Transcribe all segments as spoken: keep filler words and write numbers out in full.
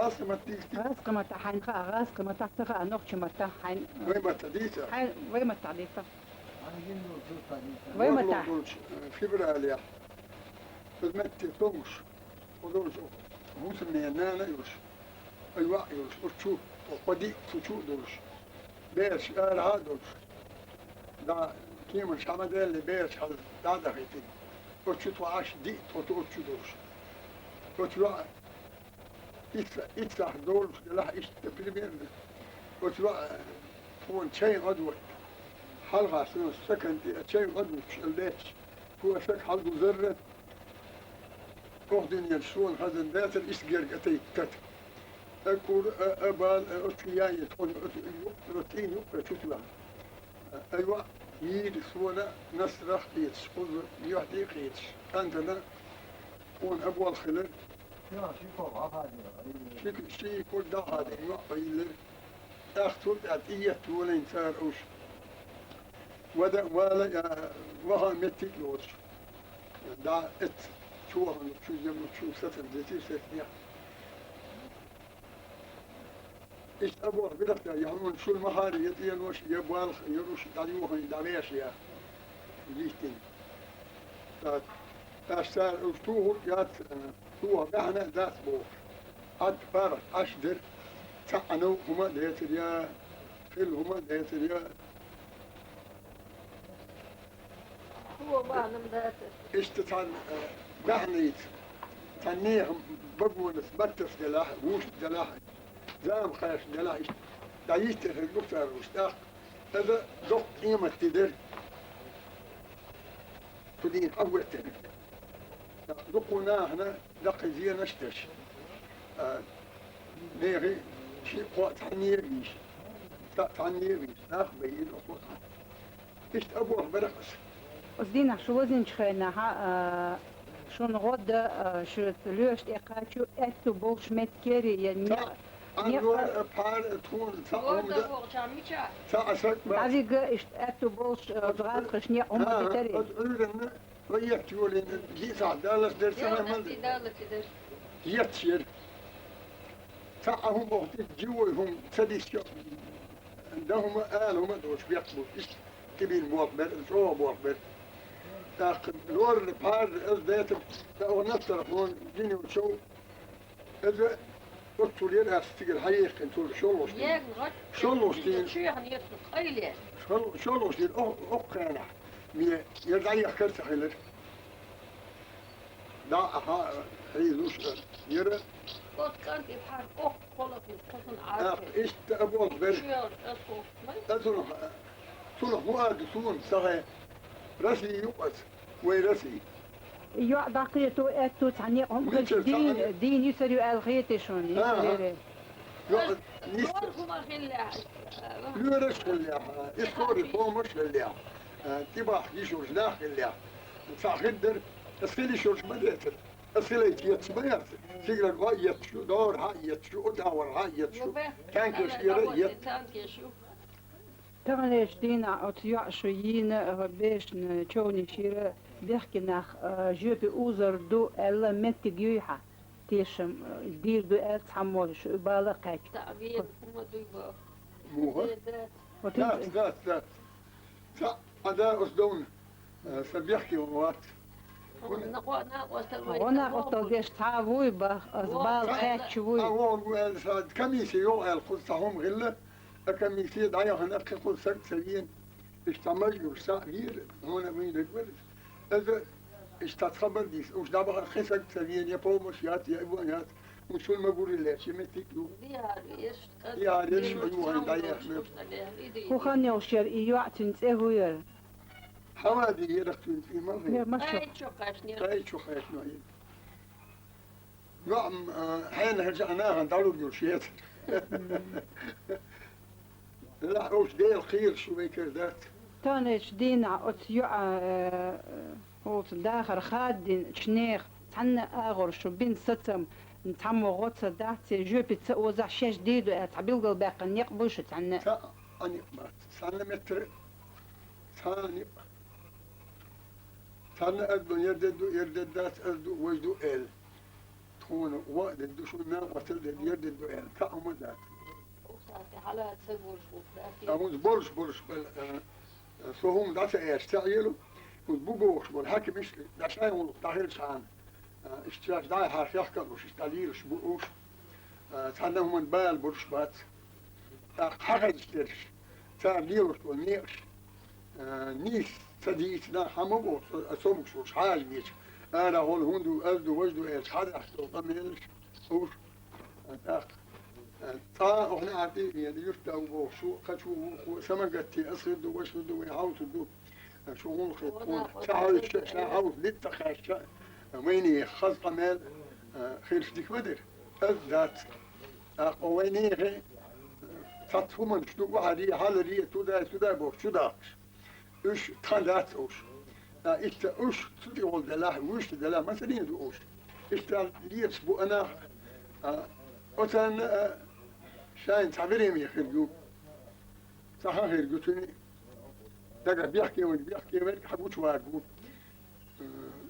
гӀазкхи матта дийций? ГӀазкхи матта хьайна хаьа, гӀазкхи матта ца хаьа, нохчи матта хьайна. Вай матта дийций? Хьайн, вай матта дийцар. Вай матта. Валлахь долчу, э, февралехь. Иза метте томуш. Кху долчу хӀусамнен нана а йолуш, ай ваъ йолуш, оцу чу, кхо диъ цу чу а долуш, бераш арахьа а долуш, дӀа кеманаш хьа ма-даьллий, бераш хьала дӀа а дахийтина. Оцу чу тхо Ӏаш диъ, тхо оцу чу долуш. Оцу йоӀа итт, итт сахьт долуш делахь, иштта примерно. Оцу йоӀа тхуна чай гӀадвайтта. Хьалха суна стакан тӀе чай гӀадвуттуш ала детташ, цо аса хьалдузарра. Оха дуьнен суна хазна дацара, иштта герга а тайта тата. А кура, а, а бала, а оцу яйна тхуна оцу юкъ-, оцу тӀийна юккъе чу тоьхна. А, айва, йийра суна насрах кхеташ, кхуза юьхь тӀе а кхеташ, кӀантана тхуна а болх хилар. Ши, ши кура дӀахадийна йоӀ йиллира. ТӀаккха цул тӀаьхьа тӀеетта йолийна цара уьш. Вада а вала а, ваха а меттиг а лоцуш. ДӀа эцца чу вахана, чу зема, чу сацам дезира сецнехь. Иштта а болх бира-кх, я хьуна шуна ма хаьара, я цӀенош, я болх, я руш дӀайохийна, дӀавеш я. Йиттина. ТӀаккха, тӀаккха цара уьш тухург яц, э, тоха баьхна а дац бохуш. Ӏад паргӀат Ӏаш дара. Цхьаъ новкъа хӀума а децара, я хилла хӀума а децара, я. Хьо бахьана ма дацара. Иштта цхьана, э, баьхница, цхьана нехан багонаш батташ делахь, вуьшта делахь, зама кхаьчна делахь, иштта дӀайиттина хир ду цара уьш. ТӀаккха иза доккха къематди дара. Цу дийнахь къахӀоьттина. Дуккха нахана даккхий зенаш а деш. А, нехан шиъ-кхоъ цхьанне а вийша, цхьа-, цхьанне а вийша, нах а байина, оха цхьа. Иштта а болх бара-кх аса. Оцу дийнахь шу лазийначу хенахь, а, шуна гӀо дан, а, шу лоьраш тӀе кхачо аьтту болуш меттиг яра я не-, Ца, а, некъ-, лора, а, пхьара, а, тхуна, ца, хӀума дан. Цхьа а саг ма- ДӀавига иштта аьтту болуш, а, гӀазкхашна некъ хӀума дитарий? Оцу Ӏуьйранна Вай етта йолийна диъ сахьт даллалц дара, ца хьан ма дара? Етташ яра. Цхьа а хӀума боху, тӀе жиъой хӀума ца дисча, дан хӀума, ала хӀума а доцуш бекхаш бу. Иштта кибина болх бара, чӀогӀа болх бара. ТӀаккха лорна пхьарра аса дайтар, ткъа оха нассарх хьуна дина йолчу Иза оццул яра ас цигара хьаехкина, цул шолгӀачу дийнахь. ШолгӀачу дийнахь. Шол-, шолгӀачу дийнахь, о-, оккха хенахь. Ме яра дӀаехкар ца хилира. ДӀа а хьа-, хьийзуш а яра. Оцу кӀанте пхьар оккха кхолахь хилла, кхо хӀун Ӏа. ТӀаккха иштта а болх бара. Шу яра, ас хӀокху май? Ас хӀун хьа-, Цунах хӀун ала ду суна, ца хаьа? Россия ю-кх аса, вай Россия. ЙоӀ дӀакхето аьтту цхьа некъ хӀума хилча, дийна, дийна йисар ю аьлла хетий шуна, йисар яра? ЙоӀ, нис-, лора хӀума хиллехь, лоьраш хиллехь, и скорый помощь хиллехь, тӀебахка йиш йолуш нах хиллехь, цхьа хир дара, аса хила йиш йолуш ма децара. Аса хилайта етташ ма яц. Сигаран гӀо а етташ ю, дора хьа а етташ ю, удавар хьа а етташ ю, танкеш ера а етта. Таханлерчу дийнахь оцу йоӀ шу йийна, а, бешана човнаш йира, бехке нах, а, жоьпе узар ду аьлла меттиг юй хьан? Тешам, а, дийр ду аьлла цхьаммо шу бала кхаьчча. Таъ вен хӀума дуй боху. Муха? Дац, дац, дац, дац. Цхьа а да оцу довна. Э, сан бехке вац. ГӀо-накъостал деш цхьа а вуй бах, аса бала кхаьчча вуй. Цхьа вогӀу аьлла, сан комиссия йогӀу аьлла, кхуза цхьа хӀума хилла, а комиссия дӀаяхана, кхин кхуза саг ца вена. Иштта цхьа маж йолуш, цхьа а вийра, хьуна вийна вара. Аса иштта цхьа хабар дийца, уьш дӀабаха кхин саг ца вена, я помощь яц, я и вон яц. Уьш шуна ма гури лаьцна, меттиг ю. Дехьа еш, дехьа еш, ма юхайна дӀаяхна. ХӀун хан йолуш яра и йоӀ, цуьнан цӀе хӀун яра? Хьавади яра цуьнан цӀе, ма хӀун. Яра, маша. Ай, чу кхаьчна яра. Ай, чу кхаьчна яра. ЙоӀ, м, а, хьенан хӀара жаӀа нахана дӀалур йолуш яц. Делахь уьш Дела кхийра шу векар дац. Таханлерчу дийнахь оцу йоӀа, э, хӀуца дахар хаддинчу нехан цхьанна а агӀор шу бина сацам, цхьаммо гӀо ца дахь, церан жоьпе ца озахь, шаьш дийр ду аьлла, цхьа билгалбаьккхина некъ буй шу цхьанна а? Цхьа а некъ бац. Цхьанна меттара, цхьа а некъ. Цхьанна а ду, яра де ду, яра де дац, ас ду, вай ду аьлла. Хьуна ваъ дедду, шуна накъостал дедду, ер дедду аьнна, цхьа хӀума дац. Укх сахьте хьала ца гуш ву, да, А хӀунца болуш, болуш бала, а, а, со хӀума дӀа ца аьлча, ца Ӏелу, хӀунца бу бохуш болу хьаькамаш дӀа шайн гӀуллакх дӀахьирчхьана, а, иштта шаьш дӀа а хьархехкалуш, иштта дӀалелаш бу уьш, а, цхьанна хӀуманна бала болуш бац. ТӀаккха хьахезаш дерш, цара лелош болу некъаш, а, нийса ца дийца нах хьан ма боху, со, со бугуш волуш хьажа веза. Ара хьол хӀун ду, аз ду, важа ду аьлча, хьадахьа долу къамелаш уьш. ТӀаккха, а, цкъа а охьа неӀарда тӀе а вена, юьртда ву бохуш ву, кхачо ву, вукхо, самаргатте, ас хир ду, ваша хир ду, вай хьовсур ду. Шу гӀуллакхе тхуна ца хьаьвсича, ша хьовса дитта ца кхаьчча, вайне хаза къамел, а, хирш дика ма дара. Аз дац. ТӀаккха вайнехе, цхьацца хӀуманаш ду, охьаре, хьаларе, туда, сюда бохуш чу дахкаш. Уьш тхан дац уьш. А, иштта уьш цу тӀехула делахь, вуьшта делахь, масане ду уьш. Иштта лепаш бу анах, а, оцарна, а, шайна цхьа вереме хир ю. Цхьа хан хир ю цуьнан. Дагахь бехке вайга, бехке вайга хьан гучуварг ву. Э,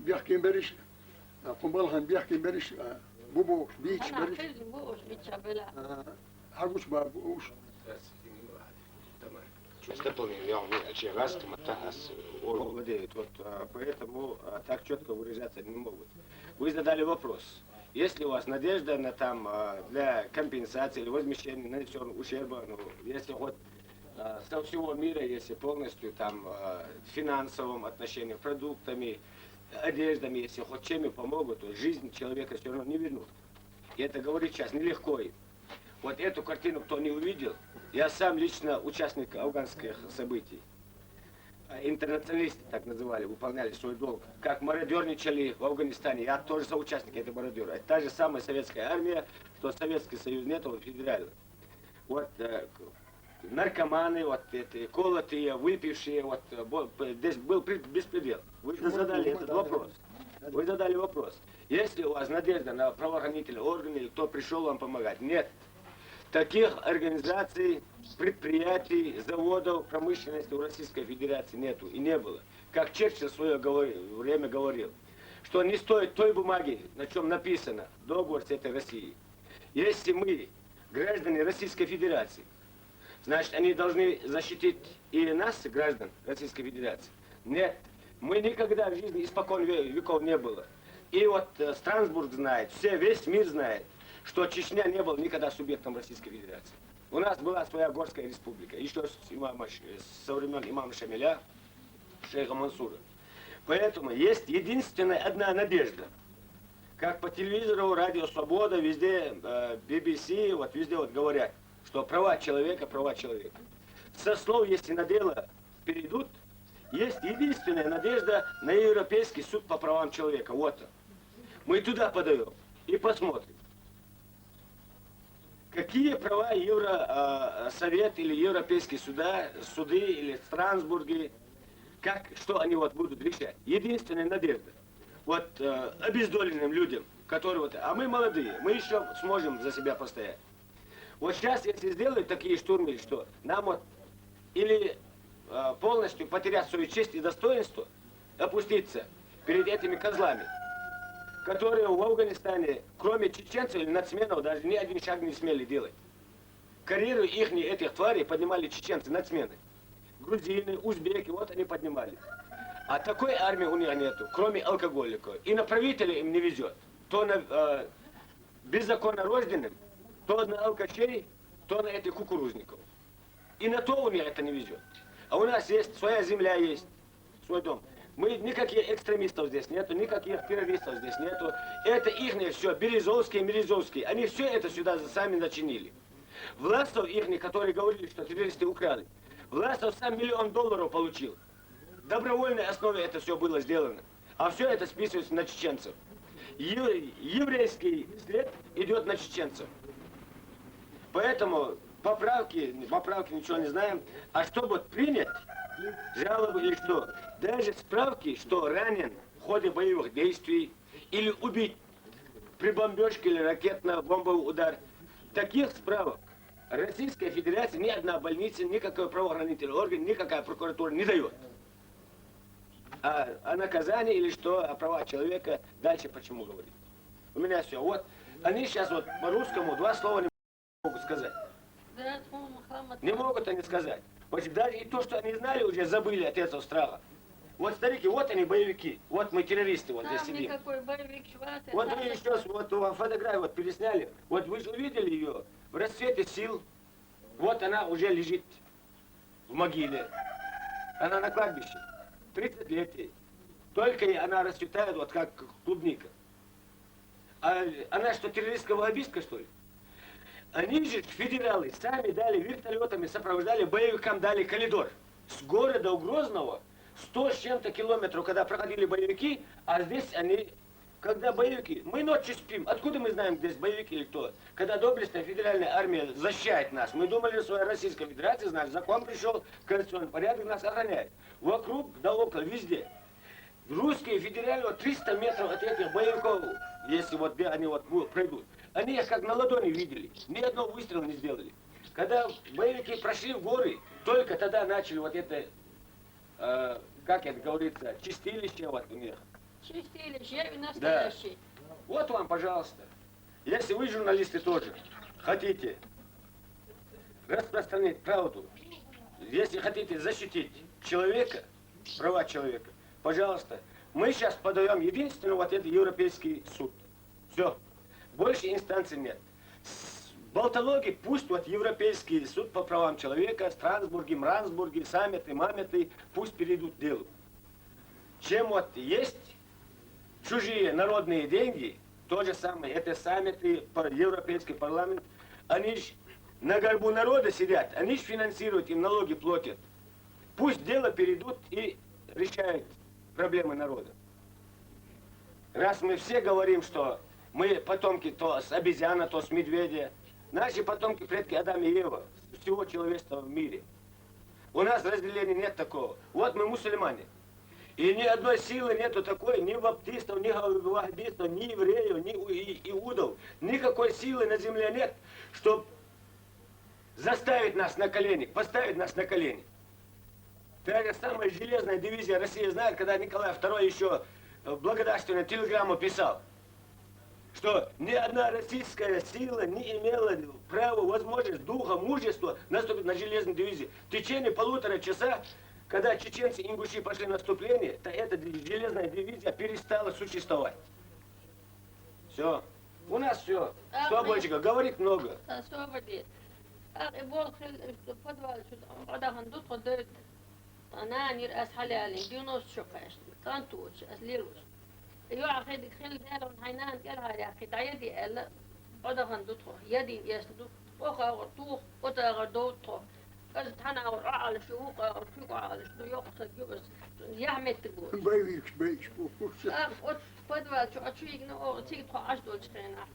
бехке бериш, а, кху балхана бехке бериш, а, бу бохуш, бийцаш бериш. Хьажа бу уьш, бича бела. А, хьан гучубар бу уьш. Сейчас дополнение, я вам, я, я, раз, там, это, а, с, о, о, вот, вот, а, поэтому, а, так четко выражаться не могут. Вы задали вопрос. Есть ли у вас надежда на, там, а, для компенсации или возмещения нанесённого ущерба, ну, если хоть, а, со всего мира, если полностью там, а, в финансовом отношении, продуктами, одеждами, если хоть чем и помогут, то жизнь человека всё равно не вернут. И это говорить сейчас нелегко им. Вот эту картину кто не увидел, я сам лично участник афганских событий. А, интернационалисты, так называли, выполняли свой долг. Как мародёрничали в Афганистане, я тоже соучастник этой мародёры. Это та же самая советская армия, что Советский Союз, нет, вот федеральный. Вот, э, к-, наркоманы, вот эти колотые, выпившие, вот, э, бо-, п-, здесь был при-, беспредел. Вы задали этот вопрос. Вы задали вопрос. Есть ли у вас надежда на правоохранительные органы или кто пришёл вам помогать? Нет. Таких организаций, предприятий, заводов, промышленности у Российской Федерации нету и не было. Как Черчилль в своё говори-, время говорил, что не стоит той бумаги, на чём написано договор с этой Россией. Если мы граждане Российской Федерации, значит, они должны защитить и нас, граждан Российской Федерации. Нет, мы никогда в жизни, испокон ве-, веков не было. И вот, э, Страсбург знает, все, весь мир знает, что Чечня не была никогда субъектом Российской Федерации. У нас была своя Горская республика, ещё с имама Ш-, со времён имама Шамиля, шейха Мансура. Поэтому есть единственная одна надежда. Как по телевизору, Радио Свобода, везде, э, би би си, вот везде вот говорят, что права человека, права человека. Со слов, если на дело перейдут, есть единственная надежда на Европейский суд по правам человека. Вот он. Мы туда подаём и посмотрим. Какие права Евро, а, Совет или Европейские суда, суды или Страсбурги, как, что они вот будут решать? Единственная надежда. Вот, э, обездоленным людям, которые вот, а мы молодые, мы ещё сможем за себя постоять. Вот сейчас, если сделают такие штурмы, что нам вот или, э, полностью потерять свою честь и достоинство, опуститься перед этими козлами, которые в Афганистане, кроме чеченцев или нацменов, даже ни один шаг не смели делать. Карьеру ихней, этих тварей, поднимали чеченцы, нацмены. Грузины, узбеки, вот они поднимали. А такой армии у них нету, кроме алкоголиков. И на правителя им не везёт. То на, э, беззаконно рожденным, то на алкашей, то на этих кукурузников. И на то у них это не везёт. А у нас есть своя земля, есть свой дом. Мы, никаких экстремистов здесь нету, никаких террористов здесь нету. Это ихнее всё, Березовские, Мерезовские. Они всё это сюда за-, сами начинили. Власов ихних, которые говорили, что террористы украли, Власов сам миллион долларов получил. Добровольной основе это всё было сделано. А всё это списывается на чеченцев. Ев-, еврейский след идёт на чеченцев. Поэтому поправки, поправки ничего не знаем. А чтобы принять жалобы или что, даже справки, что ранен в ходе боевых действий или убит при бомбёжке или ракетно-бомбовый удар, таких справок Российская Федерация, ни одна больница, никакой правоохранительный орган, никакая прокуратура не даёт. А, а наказание или что, а права человека, дальше почему говорить? У меня все. Вот они сейчас вот по-русскому два слова не могут сказать. Не могут они сказать. Значит, даже и то, что они знали, уже забыли от этого страха. Вот старики, вот они боевики, вот мы террористы, вот здесь сидим. Вот вы еще вот фотографию вот пересняли. Вот вы же увидели ее в расцвете сил. Вот она уже лежит в могиле. Она на кладбище. Тридцать лет ей. Только и она расцветает, вот как клубника. А она что, террористка-ваххабистка, что ли? Они же, федералы, сами дали вертолетами, сопровождали боевикам, дали коридор. С города у Грозного сто с чем-то километров, когда проходили боевики, а здесь они, когда боевики, мы ночью спим, откуда мы знаем, здесь боевики или кто? Когда доблестная федеральная армия защищает нас, мы думали, что Российская Федерация, значит, закон пришел, конституционный порядок нас охраняет. Вокруг, да около, везде. Русские федерального триста метров от этих боевиков, если вот где они вот будут, пройдут, они их как на ладони видели, ни одного выстрела не сделали. Когда боевики прошли в горы, только тогда начали вот это, э, как это говорится, чистилище вот у них. Чистилище, я и настоящий. Да. Вот вам, пожалуйста. Если вы, журналисты, тоже хотите распространить правду, если хотите защитить человека, права человека, пожалуйста, мы сейчас подаем единственный вот этот Европейский суд. Все. Больше инстанций нет. С- Болтологи пусть вот Европейский суд по правам человека, Страсбурги, Мрансбурги, саммиты, маммиты, пусть перейдут к делу. Чем вот есть чужие народные деньги, то же самое, это саммиты, пар- Европейский парламент, они ж на горбу народа сидят, они ж финансируют, им налоги платят. Пусть дело перейдут и решают проблемы народа. Раз мы все говорим, что мы потомки то с обезьяна, то с медведя, наши потомки, предки Адам и Ева, всего человечества в мире. У нас разделения нет такого. Вот мы мусульмане. И ни одной силы нету такой, ни баптистов, ни ваххабистов, ни евреев, ни у- и- иудов. Никакой силы на земле нет, чтобы заставить нас на колени, поставить нас на колени. Та же самая железная дивизия России знает, когда Николай второй еще благодарственную телеграмму писал, что ни одна российская сила не имела права, возможность, духа, мужества наступить на железную дивизию. В течение полутора часа, когда чеченцы и ингуши пошли в наступление, то эта железная дивизия перестала существовать. Все. У нас все. Свободчика говорит много. Свободе. Ах, и бол хил, подвал, что там, подаван, тут ходит. Нана йир ас хьалаьллина, девяносто шо кхаьчна, кӀант воцуш, ас лелош. ЙоӀ хидиг хила даьлла, хьайн нана кӀелхьара яьккхи, дӀаяде аьлла, Ӏодахана ду тхо, ядийна эцна ду, оха агӀор туха, оцу агӀор довду тхо. Аса тхьана агӀор Ӏоалаш ю, вукху агӀор куьг Ӏоалаш ду, йоккха саг ю аса, яхь меттиг бу. Байвиркаш байчу бу. ТӀаккха оцу подвал чу, оцу чу йигна оха, цига тхо Ӏаш долчу хенахь.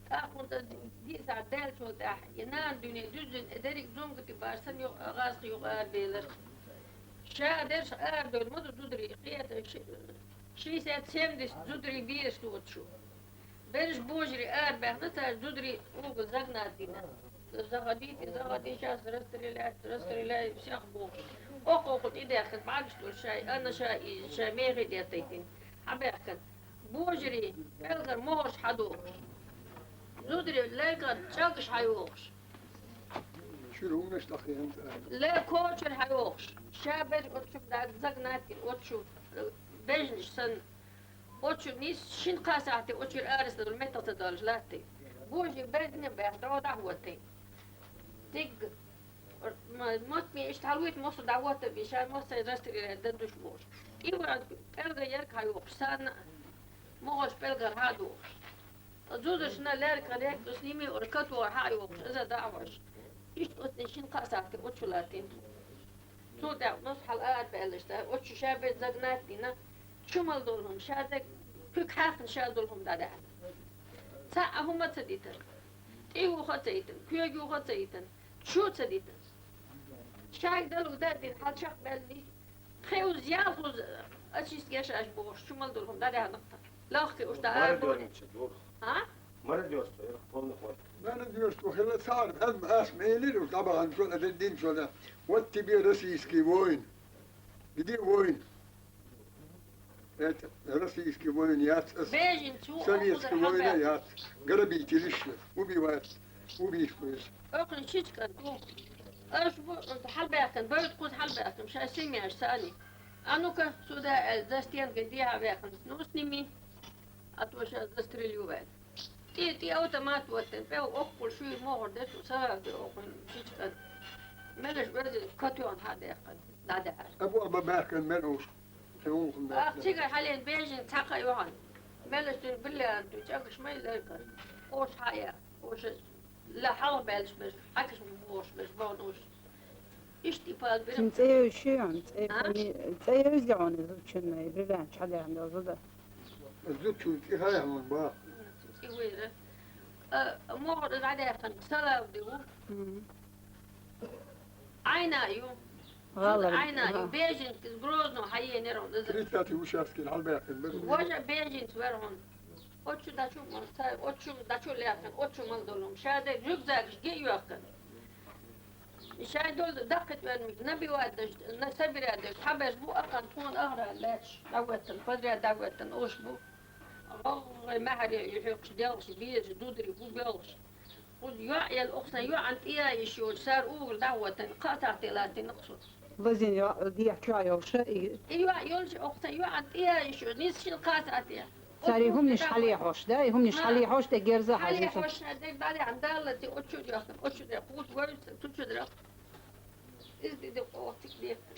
ТӀаккха хӀунда диъ сахьт даьллачул тӀаьхьа, и нана дуьне дуьззина, и дерриг а зунгати баш санна юкъа, гӀазкхи юкъа арабелира. Ша дерш арадевлла ма ду зударий, кхета ши-, шестьдесят-семьдесят зударий бераш доцуш. Берриш божарий арабаьхна, цара зударий угӀу загнать дина. Заходите, заходите, щас расстреляют, расстреляют всех бохуш. Окху-окху тӀедаьхкина, бӀаьргаш долуш шай, анна ша иза, шай мехе деттайтина. Хьабаьхкина. Божарий пӀелгара могӀарш хьадохуш. Зударий лергара чӀагаш хьайохуш. Чуьра хӀуманаш тӀакхеанта ара. Лер кочара хьайохуш. Ша берш оцу чу загнать дина, оцу чу, э, бежнаш санна. Оцу чу нийсса шина-кхаа сахьте оцу чуьра арасталур меттах ца долуш латтий. Божарий бердина баьхна, дӀо дӀахӀоттий. Дигга. Ма-, мотт ме иштта хьалавойту, массо а дӀахӀоттабе, ша массо а расстреляют дан душ бохуш. И вара пӀелган ерг хьайохуш, санна а могӀарш пӀелгара хьа а дохуш. Ткъа зударшна лаьрга хьан рекъ сними ора катора хьа а йохуш, иза дӀа а хьош. Иштта оцу шина-кхаа сахьте оцу чу латтийна. Цул тӀаьхьа массо а хьала арабаьллаш дац, оцу чу ша бен загнать а дина, чу мала долу хӀума ша дерг, куьг хьаькхна ша долу хӀума дӀадаьхьна. Цхьаъ а хӀума а ца дитина, тӀе юха а ца йитина, коьга юха а ца йитина. Чу а ца дитина. Шайга далур дан а дина, хьал чекхбаьллий, тхе уза ял хуза, ачистка еш аш бохуш, чу мала долу хӀума дӀадаьхьна-кх тхан. Лахкхи уьш дӀа ара долу. Мародёрство, я полный ход. Мародёрство хилла цара, хӀазма ас мелира уьш дӀабахана чу а, дина чу а. Вот тебе российский воин. Где воин? Это российский воин яц, ас Беженец ву, советский воин яц. Грабитель ишта, убивать, убийство из. Охин шичкан ту. Аш бу хьалбаьхкан, бавит кхуз хьалбаьхкан, шай семьяш сани. А ну-ка, сюда, э, за стенкой дия вяхкан. Ну, сними, а то щас застрелю вен. Ти, ти автомат вот, пел оккул шуй могъар де ту, сара де оккул шичкан. Мелеш вези котён хьадехкан, дада. Абу аба баьхкан мел уш. Ах, цига хьален бежен цхьа кхайохан. Мелаш дир бриллиант, чӀагаш май лерка. Ош хьая, ош ла хьалха баьлаш беш, хьакаш беш, бон ош. Ишти пал бирам. Цин цӀе йовши он, цӀе А? фами-, цӀе йовзи он, изученный, бриллиант хьален дозу да. Изучу цӀи хьая хьон ба? ЦӀи вера. А, могъар дӀадехкан, салав диву. Мгм. Айна ю. ГӀалар. Айна ю. Ага. Беженец из Грозно хьаенер он из. Тридцатый участке хьалбаьхкан бер. Вожа беженец вер он. Отчу дачу мал, са-, отчу дачу леркан, отчу мал долум. Шаде рюкзакаш ге йохкан. Шай дол даккхит вер мик, набивать даш, на собирать даш, хьабеш бу акъан тхона агра лач, дагветтан, подряд дагветтан, ош бу. Гъай махаре, юхьукш, делш, беш, дудри, бу белш. Уж йоӀ ел, охсан йоӀан тӀия йиш йолаш, сар угар дагӀватан, кхатахте латтина кху. Лазин йоӀ, дехьа чоа йолша, и И йоӀ йолаш, охсан йоӀан тӀия йиш йолаш, низ шин кхатахте. Цари хӀумниш хьале хьош, да? И хӀумниш Ха. хьале хьош, тӀе герза Хьале хьале. хьош, дек дале, ан далла, ти отчуд яхтан, отчуд яхтан, кхут войс, тучуд рах. Из ди ди къохтик дехтан.